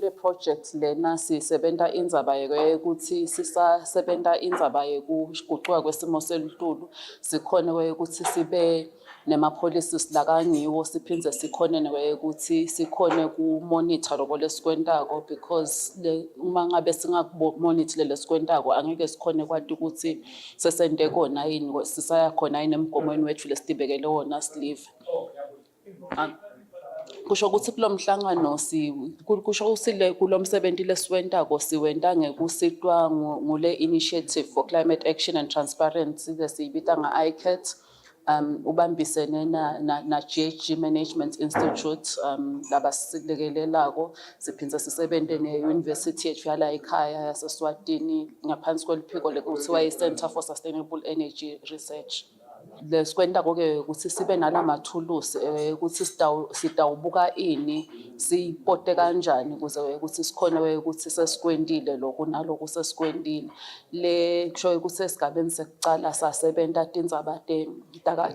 Kule project lena sisebenta indzaba yekuthi sisasebenta indzaba yekugucuka kwesimo selitulu, sikhone ukuthi sibe nema-policies lakangiwo, siphindze sikhone nekuthi sikhone ku-monitor loko lesikwentako, because le, uma ngabe singaku-monitor le lesikwentako angeke sikhone kwati ukuthi sesente kona yini, sisaya khona yini emgomweni wethu lesitibekele wona silive. Kusho ukuthi kulo mhlangano si kusho ukuthi le kulo msebenzi lesiwentako siwenta ngekusitwa ngule Initiative for Climate Action and Transparency lesiyibita nga-ICAT, ubambisene na GHG Management Institute labasilekelelako. Siphindze sisebente ne-university yethu yala ekhaya yaseSwatini ngaphansi kweliphiko lekuthiwa i-Center for Sustainable Energy Research. Lesikwentako-ke ukuthi sibe nalamathulusi ukuthi sitawubuka ini, siyipote kanjani ukuze ukuthi sikhone ukuthi sesikwentile loku naloku sesikwentile. Le kusho ukuthi esigabeni sekucala sasebenta tindzaba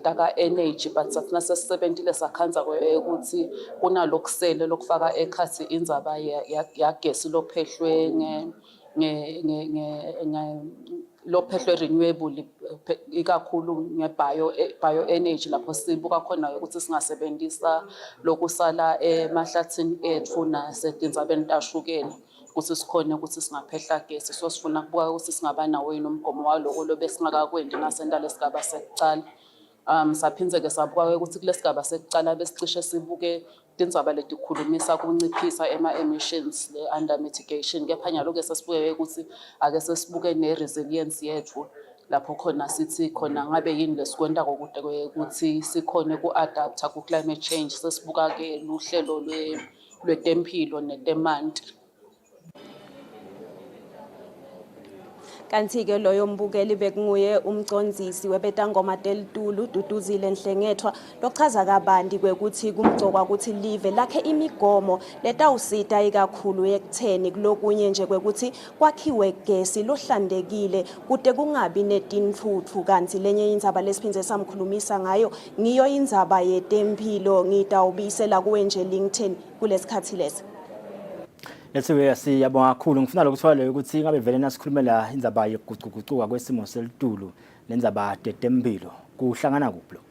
taka-energy, but sathi nasesisebentile sakhandza ukuthi kunalokusele lokufaka ekhatsi indzaba yagesi lophehlwe lophehlwe renewable, ikakhulu nge-bio bioenergy, lapho sibuka khona ukuthi singasebenzisa lokusala emahlathini etfu nasetindzabeni tashukela ukuthi sikhone ukuthi singaphehla gesi. So sifuna kubuka ukuthi singaba nawo yini umgomo waloko lobe singakakwenti nasenta lesigaba sekucala. Saphindze-ke sabuka ukuthi kulesigaba sekucala besicishe sibuke tindzaba letikhulumisa kunciphisa ema-emissions le under mitigation, kepha nyalo-ke sesibuke ukuthi ake sesibuke ne-resilience yethu, lapho khona sithi khona ngabe yini lesikwentako kude ukuthi sikhone ku-adapta ku-climate change. Sesibuka-ke luhlelo lwetempilo netemanti. Kanti-ke loyo mbukeli bekunguye umcondzisi webetangoma telitulu Duduzile Nhlengethwa lochaza kabanti kwekuthi kumcokwa ukuthi live lakhe imigomo letawusita ikakhulu ekutheni kulokunye nje kwekuthi kwakhiwe gesi lohlantekile kute kungabi netintfutfu. Kanti lenye indzaba lesiphindze samkhulumisa ngayo ngiyo indzaba yetemphilo. Ngitawubuyisela kuwe nje LinkedIn kulesikhathi lesi. Lethiwe, siyabonga kakhulu. Ngifuna lokuthola leyo ukuthi ngabe vele nasikhulumela indzaba yokugucugucuka kwesimo selitulu nendzaba tetempilo kuhlangana kuphi lo?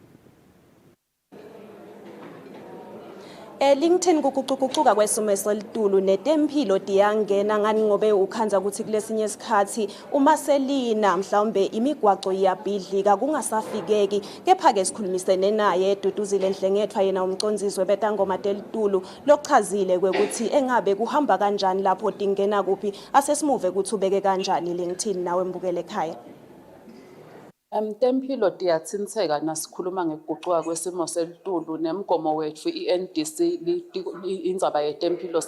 LinkedIn, kugucugucuka kwesimo selitulu netemphilo tiyangena ngani, ngobe ukhandza ukuthi kulesinye isikhathi uma selina mhlawumbe imigwaco iyabhidlika kungasafikeki. Kepha-ke sikhulumisene naye Duduzile Nhlengethwa, yena umcondzisi webetangoma telitulu, lokuchazile kwekuthi engabe kuhamba kanjani lapho tingena kuphi. Asesimuve ukuthi ubeke kanjani LinkedIn nawe mbukele ekhaya. Temphilo tiyatsintseka nasikhuluma ngekugucuka kwesimo selitulu, nemgomo wetfu i-NDC, indzaba yetemphilo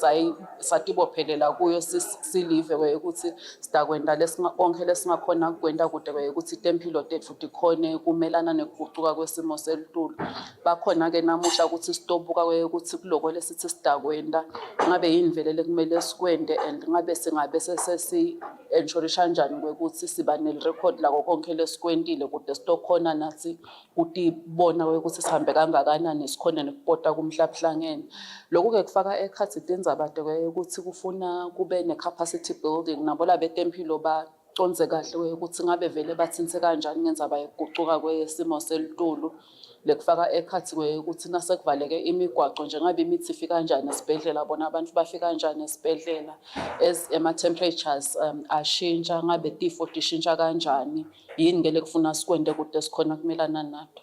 satibophelela kuyo silive ukuthi sitakwenta konke lesingakhona kukwenta kude ukuthi temphilo tetfu tikhone kumelana nekugucuka kwesimo selitulu. Bakhona-ke namuhla ukuthi sitobuka ukuthi kuloko lesithi sitakwenta ngabe yini vele lekumele sikwente, and ngabe singabe sesi-ensurisha kanjani kwekuthi siba nelirekhodi lako konke lesikwentile kude sitokhona nathi kutibona kwekuthi sihambe kangakanani, sikhone nekupota kumhlabuhlangene. Lokhu-ke kufaka ekhatsi tindzaba ukuthi kufuna kube ne-capacity building, nabo labetempilo bacondze kahle ukuthi ngabe vele batsintse kanjani ngendzaba yekugucuka kwesimo selitulu. Lekufaka ekhatsi ukuthi nasekuvaleke imigwaco nje ngabe imithi ifika kanjani esibhedlela, bona abantu bafika kanjani esibhedlela, as ema-temperatures ashintsha ngabe tifo tishintsha kanjani, yini ke lekufuna sikwente kude sikhona kumelana nato.